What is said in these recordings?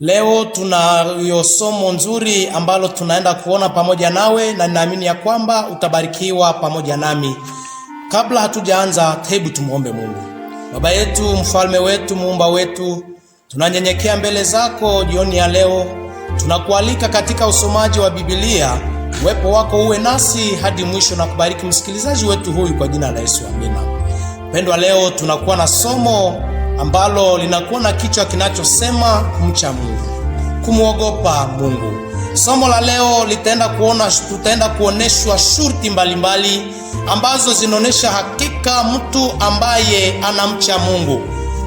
Leo tunayo somo nzuri ambalo tunaenda kuona pamoja nawe, na ninaamini ya kwamba utabarikiwa pamoja nami. Kabla hatujaanza, hebu tumuombe Mungu. Baba yetu, mfalme wetu, muumba wetu, tunanyenyekea mbele zako jioni ya leo. Tunakualika katika usomaji wa Biblia. Uwepo wako uwe nasi hadi mwisho na kubariki msikilizaji wetu huyu kwa jina la Yesu, amina. Pendwa, leo tunakuwa na somo ambalo linakuwa na kichwa kinachosema kumcha Mungu, kumwogopa Mungu. Somo la leo litaenda kuona, tutaenda kuoneshwa shurti mbalimbali ambazo zinaonyesha hakika mtu ambaye anamcha Mungu.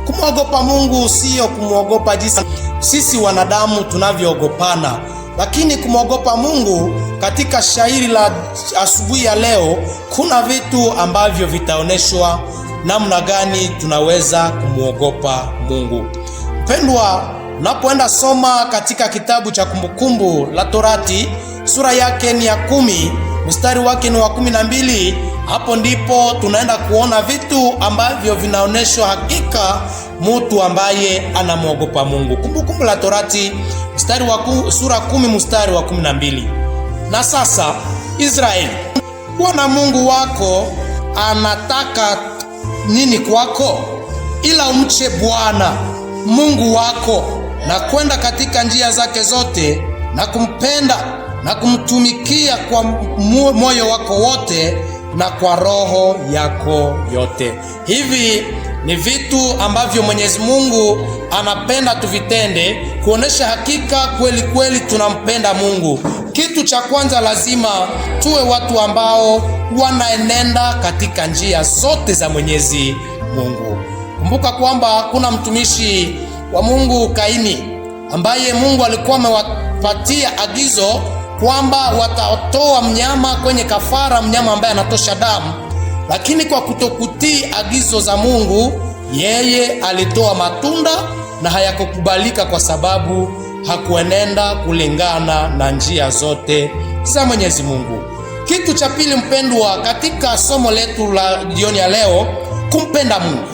Kumwogopa Mungu siyo kumwogopa jinsi sisi wanadamu tunavyoogopana, lakini kumwogopa Mungu katika shairi la asubuhi ya leo kuna vitu ambavyo vitaonyeshwa namna gani tunaweza kumwogopa Mungu. Mpendwa, unapoenda soma katika kitabu cha Kumbukumbu la Torati sura yake ni ya 10 mstari wake ni wa 12. Hapo ndipo tunaenda kuona vitu ambavyo vinaonyeshwa hakika mtu ambaye anamwogopa Mungu. Kumbukumbu la Torati mstari wa sura 10 mstari wa 12. Na sasa Israeli, Bwana Mungu wako anataka nini kwako? Ila umche Bwana Mungu wako na kwenda katika njia zake zote na kumpenda na kumtumikia kwa moyo wako wote na kwa roho yako yote. Hivi ni vitu ambavyo Mwenyezi Mungu anapenda tuvitende, kuonesha hakika kweli kweli tunampenda Mungu. Kitu cha kwanza, lazima tuwe watu ambao wanaenenda katika njia zote za Mwenyezi Mungu. Kumbuka kwamba kuna mtumishi wa Mungu Kaini ambaye Mungu alikuwa amewapatia agizo kwamba watatoa mnyama kwenye kafara, mnyama ambaye anatosha damu, lakini kwa kutokutii agizo za Mungu, yeye alitoa matunda na hayakukubalika kwa sababu hakuenenda kulingana na njia zote za Mwenyezi Mungu. Kitu cha pili, mpendwa, katika somo letu la jioni ya leo, kumpenda Mungu.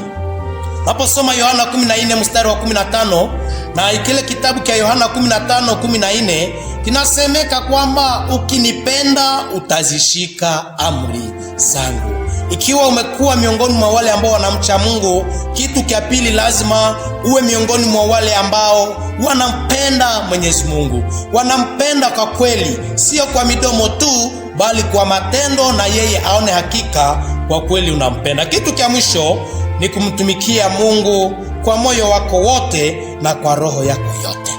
Naposoma Yohana 14 mstari wa 15 na kile kitabu cha Yohana 15:14 kinasemeka kwamba ukinipenda utazishika amri zangu. Ikiwa umekuwa miongoni mwa wale ambao wanamcha Mungu, kitu cha pili lazima uwe miongoni mwa wale ambao wanampenda Mwenyezi Mungu, wanampenda kwa kweli, sio kwa midomo tu, bali kwa matendo, na yeye aone hakika kwa kweli unampenda. Kitu cha mwisho ni kumtumikia Mungu kwa moyo wako wote na kwa roho yako yote.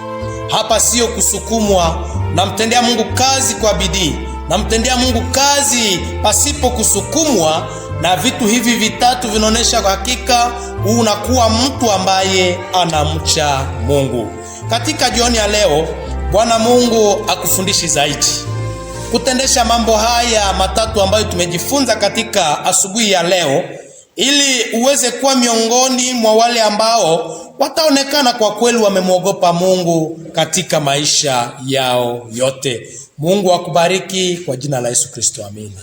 Hapa sio kusukumwa. Namtendea Mungu kazi kwa bidii, namtendea Mungu kazi pasipo kusukumwa, na vitu hivi vitatu vinaonyesha kwa hakika unakuwa mtu ambaye anamcha Mungu. Katika jioni ya leo, Bwana Mungu akufundishi zaidi kutendesha mambo haya matatu ambayo tumejifunza katika asubuhi ya leo, ili uweze kuwa miongoni mwa wale ambao wataonekana kwa kweli wamemwogopa Mungu katika maisha yao yote. Mungu akubariki kwa jina la Yesu Kristo, amina.